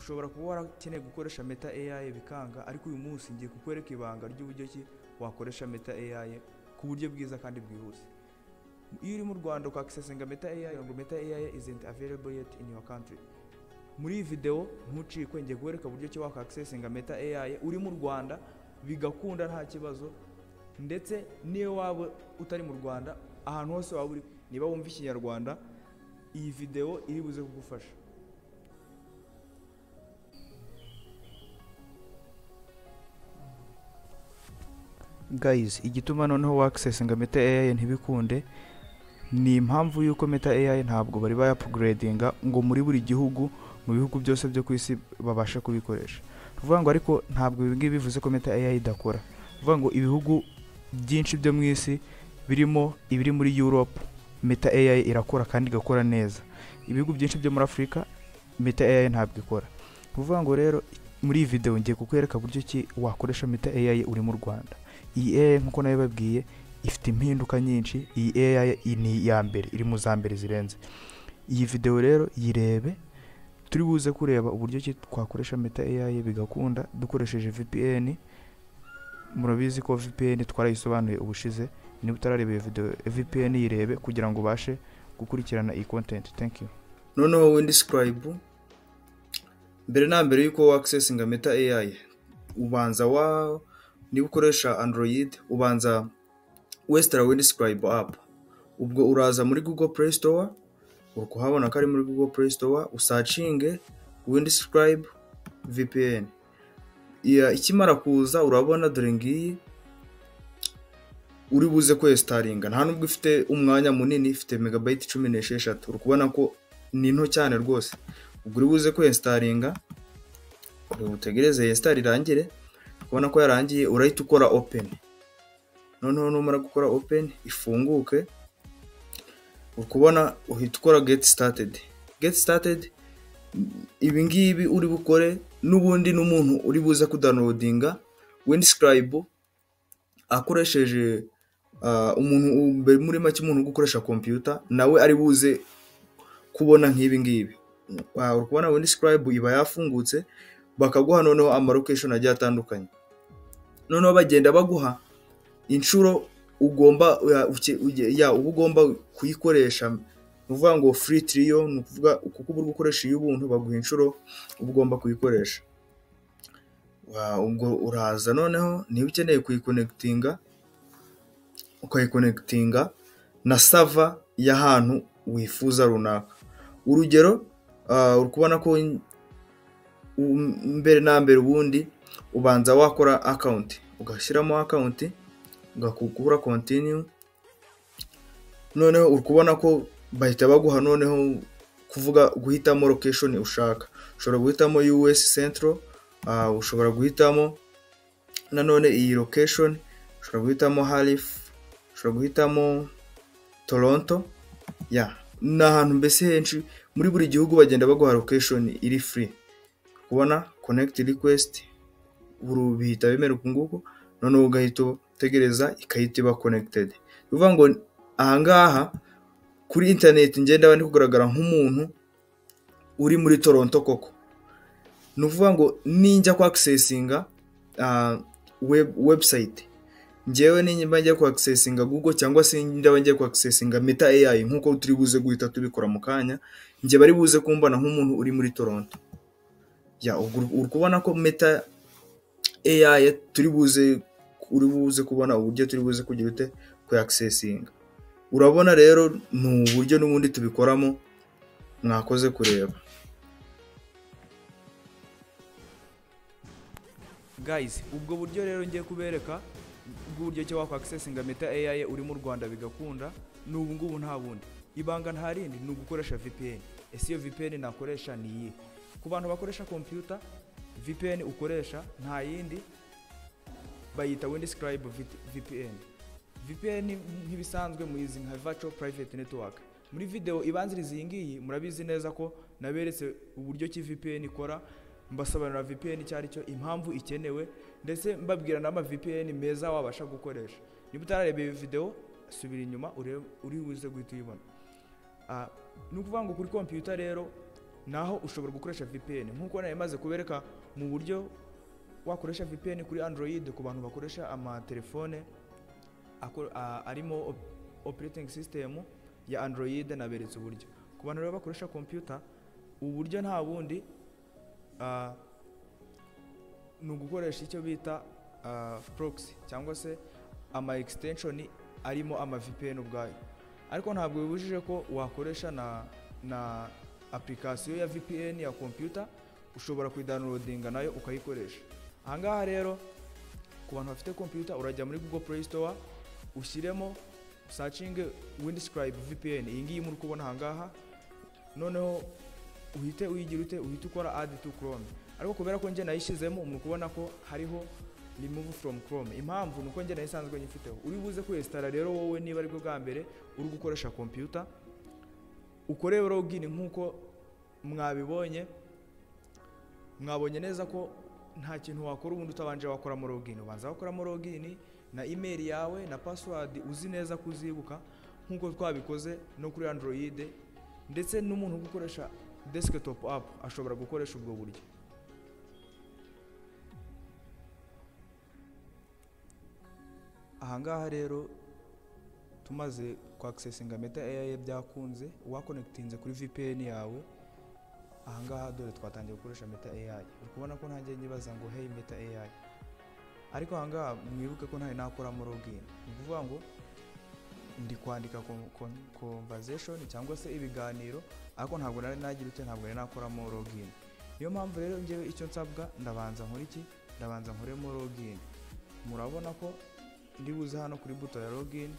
Ushobora kuba warakeneye gukoresha Meta AI bikanga, ariko uyu munsi ngiye kukwereka ibanga ry'uburyo ki wakoresha Meta AI ku buryo bwiza kandi bwihuse. Iyo uri mu Rwanda ukaccessinga Meta AI, ngo Meta AI isn't available yet in your country. Muri iyi video ntucikwe, ngiye kukwereka uburyo ki wakaccessinga Meta AI uri mu Rwanda bigakunda nta kibazo, ndetse niyo waba utari mu Rwanda, ahantu hose waba uri, niba wumva Ikinyarwanda, iyi video iri buze kugufasha. Guys, igituma noneho waccessinga Meta AI ntibikunde ni impamvu yuko Meta AI ntabwo bari bayupgradinga ngo muri buri gihugu, mu bihugu byose byo ku isi babashe kubikoresha. Kuvuga ngo ariko ntabwo ibi ngibi bivuze ko Meta AI idakora. Kuvuga ngo ibihugu byinshi byo mu isi birimo ibiri muri Europe, Meta AI irakora kandi igakora neza. Ibihugu byinshi byo muri Afurika Meta AI ntabwo ikora. Kuvuga ngo rero muri iyi video ngiye kukwereka buryo ki wakoresha Meta AI uri mu Rwanda. Iyi AI nkuko nabibabwiye ifite impinduka nyinshi. Iyi AI ni iya mbere, iri mu za mbere zirenze. Iyi video rero yirebe, turi buze kureba uburyo ki twakoresha Meta AI bigakunda dukoresheje VPN. Murabizi ko VPN twarayisobanuye ubushize, niba utarareba iyo video VPN yirebe kugira ngo ubashe gukurikirana iyi content. Thank you. Noneho Windscribe, mbere na mbere yuko waccessinga Meta AI, ubanza wa niba ukoresha Android ubanza westara Windscribe app. Ubwo uraza muri Google Play Store, uri kuhabona ko ari muri Google Play Store, usacinge Windscribe VPN. Ikimara kuza urabona dore ngiyi, uri buze kwestaringa. Nta nubwo ifite umwanya munini, ifite megabyte 16, uri kubona ko ni nto cyane rwose. Ubwo uri buze kwestaringa, uri butegereze install irangire, kubona ko yarangiye urahita ukora open. Noneho numara gukora open ifunguke, uri kubona uhita ukora get started. Get started ibi ngibi uri bukore n'ubundi n'umuntu uri buze kudownloadinga Windscribe akoresheje umuntu muri make umuntu gukoresha computer nawe ari buze kubona nk'ibi ngibi. Uri kubona Windscribe iba yafungutse, bakaguha noneho ama location agiye atandukanye. Noneho bagenda baguha inshuro ugomba uba ugomba kuyikoresha. Ni ukuvuga ngo free trial, ni ukuvuga kuko uba uri gukoresha iy'ubuntu baguha inshuro uba ugomba kuyikoresha. Ubwo uraza noneho niba ukeneye kuyikonectinga, ukayikonectinga na server y'ahantu wifuza runaka. Urugero uri kubona ko mbere na mbere ubundi ubanza wakora account, ugashyiramo account, ugakura continue. Noneho uri kubona ko bahita baguha noneho kuvuga guhitamo location ushaka. Ushobora guhitamo US Central, ushobora guhitamo nanone iyi location, ushobora guhitamo Halifax, ushobora guhitamo Toronto. Ya, ni ahantu mbese henshi muri buri gihugu bagenda baguha location iri free. Kubona connect request bihita bimera uku nguku, noneho ugahita utegereza ikahita iba connected. Bivuga ngo ahangaha kuri internet ngenda ndi kugaragara nk'umuntu uri muri Toronto koko. Ni ukuvuga ngo ninjya ku accessinga website, njyewe nimba njya ku accessinga Google cyangwa se ndaba ngiye ku accessinga Meta AI nkuko turi buze guhita tubikora mu kanya, njye bari buze kumbona nk'umuntu uri muri Toronto. Ya, uri kubona ko Meta AI turi buze, uri buze kubona uburyo turi buze kugira ute ku accessinga. Urabona rero ni uburyo n'ubundi tubikoramo, mwakoze kureba. Guys, ubwo buryo rero ngiye kubereka bw'uburyo cyo wakwaccessinga Meta AI uri mu Rwanda bigakunda, ni ubu ngubu nta bundi. Ibanga nta rindi ni ugukoresha VPN. Ese iyo VPN nakoresha ni iyihe? Ku bantu bakoresha computer, VPN ukoresha nta yindi, bayita Windscribe VPN. VPN nk'ibisanzwe muyizi nka Virtual Private Network. Muri video ibanziriza iyi ngiyi murabizi neza ko naberetse uburyo ki VPN ikora, mbasobanurira VPN icyo ari cyo, impamvu ikenewe, ndetse mbabwira n'ama VPN meza wabasha gukoresha. Niba utarareba iyi video subira inyuma urebe, uri buze guhita uyibona. Ni ukuvuga ngo kuri computer rero Naho ushobora gukoresha VPN nkuko nari maze kubereka mu buryo wakoresha VPN kuri Android ku bantu bakoresha amatelefone arimo operating system ya Android. Naberetse uburyo ku bantu rero bakoresha computer, uburyo nta bundi ni ugukoresha icyo bita proxy cyangwa se ama extension arimo ama VPN ubwayo. Ariko ntabwo bibujije ko wakoresha na application ya VPN ya computer, ushobora kuyidownloadinga nayo ukayikoresha. Ahangaha rero ku bantu bafite computer, urajya muri Google Play Store ushyiremo searching Windscribe VPN, iyi ngiyi muri kubona ahangaha, noneho uhite uyigira ute, uhite ukora add to Chrome. Ariko kubera ko njye nayishyizemo, muri kubona ko hariho remove from Chrome. Impamvu nuko njye nayisanzwe nyifiteho. Uri buze kuyinstalla rero wowe niba aribwo bwa mbere uri gukoresha computer, ukore login nkuko mwabibonye. Mwabonye neza ko nta kintu wakora ubundi utabanje wakoramo login. Ubanza wakoramo login na email yawe na password uzi neza kuzibuka, nkuko twabikoze no kuri Android, ndetse n'umuntu ukoresha desktop app ashobora gukoresha ubwo buryo. Ahangaha rero tumaze ku accessinga Meta AI byakunze, wakonectinze kuri VPN yawe. Ahangaha dore twatangiye gukoresha Meta AI. Uri kubona ko ntangiye nyibaza ngo hey Meta AI, ariko ahangaha mwibuke ko ntari nakoramo login. Ni ukuvuga ngo ndi kwandika conversation cyangwa se ibiganiro, ariko ntabwo nari nagira ute, ntabwo nari nakoramo login. Niyo mpamvu rero njyewe icyo nsabwa, ndabanza nkora iki, ndabanza nkoremo login. Murabona ko ndi buze hano kuri buto ya login,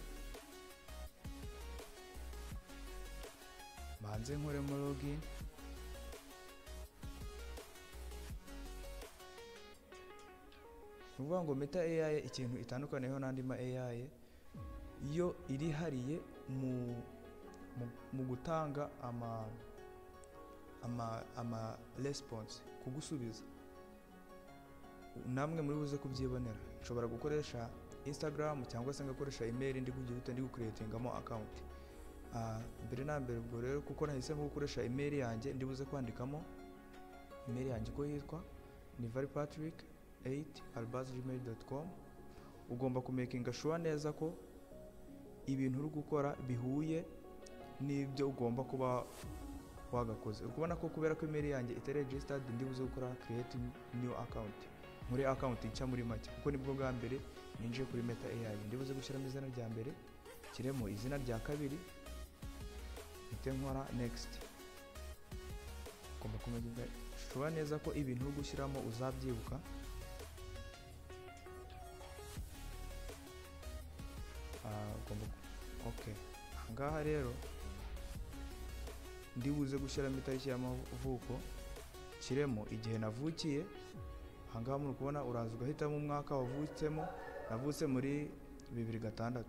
mbanze nkoremo login. Ni ukuvuga ngo Meta AI ikintu itandukaniyeho n'andi ma AI, yo irihariye mu gutanga ama response, kugusubiza. Namwe muri buze kubyibonera. Nshobora gukoresha Instagram cyangwa se ngakoresha email ndi kugira ute, ndi gucreatingamo account. Mbere na mbere ubwo rero kuko nahisemo gukoresha email yanjye, ndi buze kwandikamo email yanjye uko yitwa, ni varypatrick8@gmail.com. Ugomba kumakinga sure neza ko ibintu uri gukora bihuye n'ibyo ugomba kuba wagakoze. Uri kubona ko kubera ko email yanjye itari registered, ndi buze gukora create new account, muri account nshya muri make, kuko nibwo bwa mbere ninjiye kuri Meta AI. Ndi buze gushyiramo izina rya mbere, kiremo izina rya kabiri, mpite nkora next. Ugomba kumenya sure neza ko ibintu uri gushyiramo uzabyibuka. Okay, ahangaha rero ndi buze gushyiramo itariki y'amavuko, kiremo igihe navukiye. Ahangaha muri kubona uraza ugahitamo umwaka wavutsemo, navutse muri 2006.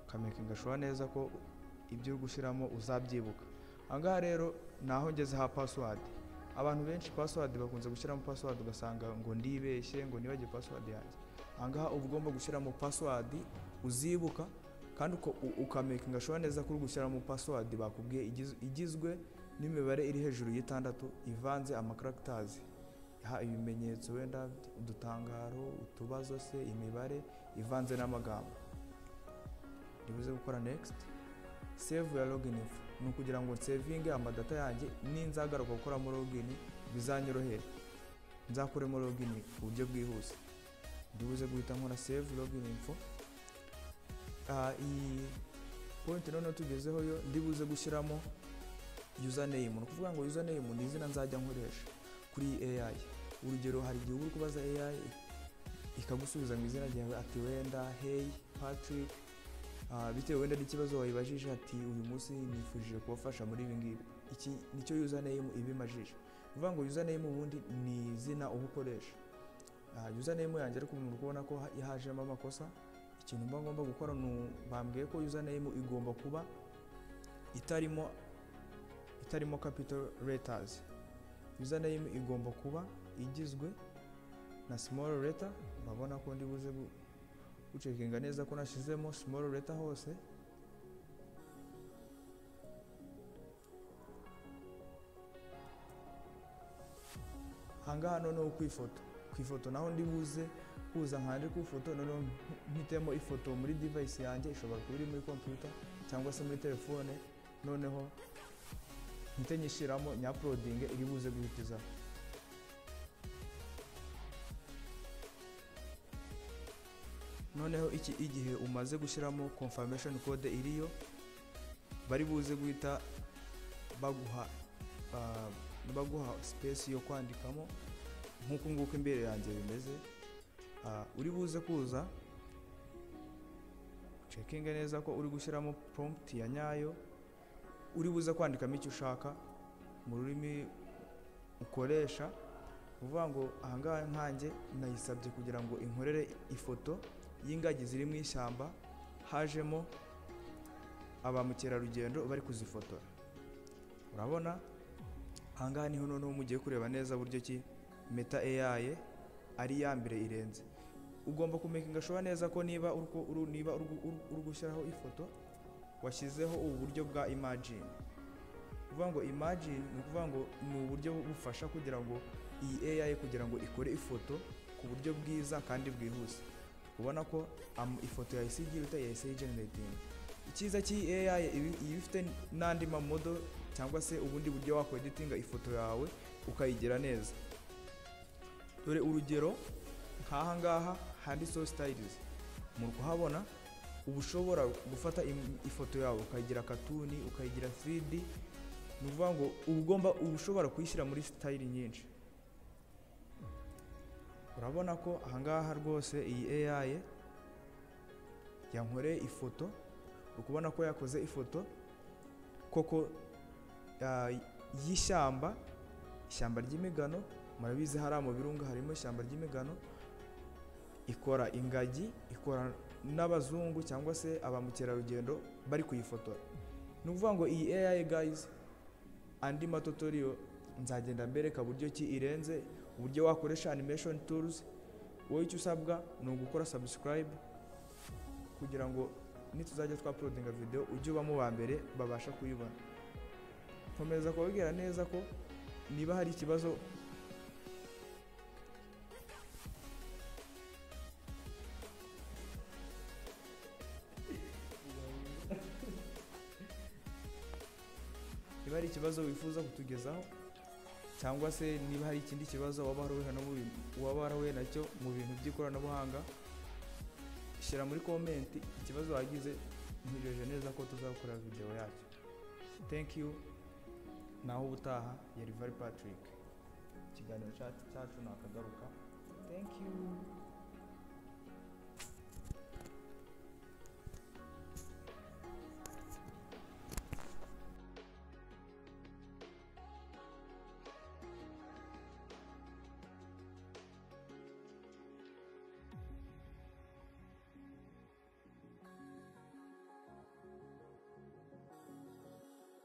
Ukamakinga sure neza ko ibyo uri gushyiramo uzabyibuka. Ahangaha rero naho ngeze ha password. Abantu benshi password bakunze gushyiramo password ugasanga ngo ndibeshye, ngo nibagiye password yanjye. Ahangaha uba ugomba gushyiramo password uzibuka, kandi ukamakinga sure neza ko uri gushyiramo password bakubwiye igizwe n'imibare iri hejuru y'itandatu ivanze ama characters, ibimenyetso wenda udutangaro, utubazo se, imibare ivanze n'amagambo. Ndibuze gukora next. Save ya login info ni ukugira ngo nsevinge amadata yanjye, ninzagaruka gukoramo login bizanyorohere, nzakoremo login ku buryo bwihuse. Ndibuze guhita nkora save login info. Iyi point noneho tugezeho yo ndibuze gushyiramo username. Ni ukuvuga ngo username ni izina nzajya nkoresha kuri AI. Urugero hari igihe uri kubaza AI ikagusubiza mu izina ryawe ati wenda hey Patrick, bitewe wenda n'ikibazo wayibajije ati uyu munsi nifujije kubafasha muri ibi ngibi. Iki nicyo username ibimajije. Uvuga ngo username ubundi ni izina uba ukoresha. Username yanjye ariko umuntu kubona ko hajemo amakosa, ikintu mba ngomba gukora ni bambwiye ko username igomba kuba itarimo capital letters. Username igomba kuba igizwe na small letter. Urabona ko ndi buze gucekinga neza ko nashizemo small letter hose. Ahangaha noneho ku ifoto, ku ifoto naho ndi buze kuza nkande ku ifoto, noneho mpitemo ifoto muri device yanjye, ishobora kuba iri muri computer cyangwa se muri telefone, noneho mpite nyishyiramo nyauploadinge iri buze guhitiza. Noneho iki igihe umaze gushyiramo confirmation code iriyo, bari buze guhita baguha space yo kwandikamo nk'uku nguku imbere yanjye bimeze. Uri buze kuza checking neza ko uri gushyiramo prompt ya nyayo, uri buze kwandikamo icyo ushaka mu rurimi ukoresha. Uvuga ngo ahangaha nkanjye nayisabye kugira ngo inkorere ifoto y'ingagi ziri mu ishyamba, hajemo aba mukerarugendo bari kuzifotora. Urabona ahangaha niho noneho mugiye kureba neza buryo ki Meta AI ari ya mbere irenze. Ugomba kumakinga sure neza ko niba uri gushyiraho ifoto washyizeho ubu buryo bwa imagine. Kuvuga ngo imagine ni ukuvuga ngo ni uburyo bufasha kugira ngo iyi AI kugira ngo ikore ifoto ku buryo bwiza kandi bwihuse. Ubona ko ifoto yahise igira ute, yahise generating. Icyiza cy'iyi AI iba ifite n'andi mamodo cyangwa se ubundi buryo wakweditinga ifoto yawe ukayigira neza. Dore urugero nk'aha ngaha handitseho styles, muri kuhabona uba ushobora gufata ifoto yawe ukayigira cartoon, ukayigira 3D, ni ukuvuga ngo uba ushobora kuyishyira muri style nyinshi. Urabona ko aha ngaha rwose iyi AI yankoreye ifoto, ukubona ko yakoze ifoto koko y'ishyamba, ishyamba ry'imigano. Murabizi hariya mu birunga harimo ishyamba ry'imigano. Ikora ingagi, ikora n'abazungu cyangwa se aba mukerarugendo bari kuyifotora. Ni ukuvuga ngo iyi AI guys, andi matutorial nzagenda mbereka buryo ki irenze, uburyo wakoresha animation tools. Wowe icyo usabwa ni ugukora subscribe kugira ngo nituzajya twa uploadinga video ujye uba mu ba mbere babasha kuyibona. Nkomeza kubabwira neza ko niba hari ikibazo wifuza kutugezaho cyangwa se niba hari ikindi kibazo waba warahuye nacyo mu bintu by'ikoranabuhanga, shyira muri comment ikibazo wagize, ntegereje neza ko tuzakora video yacyo. Thank you. Naho ubutaha, yari Vary Patrick. Ikiganiro cyacu nakagaruka. Thank you.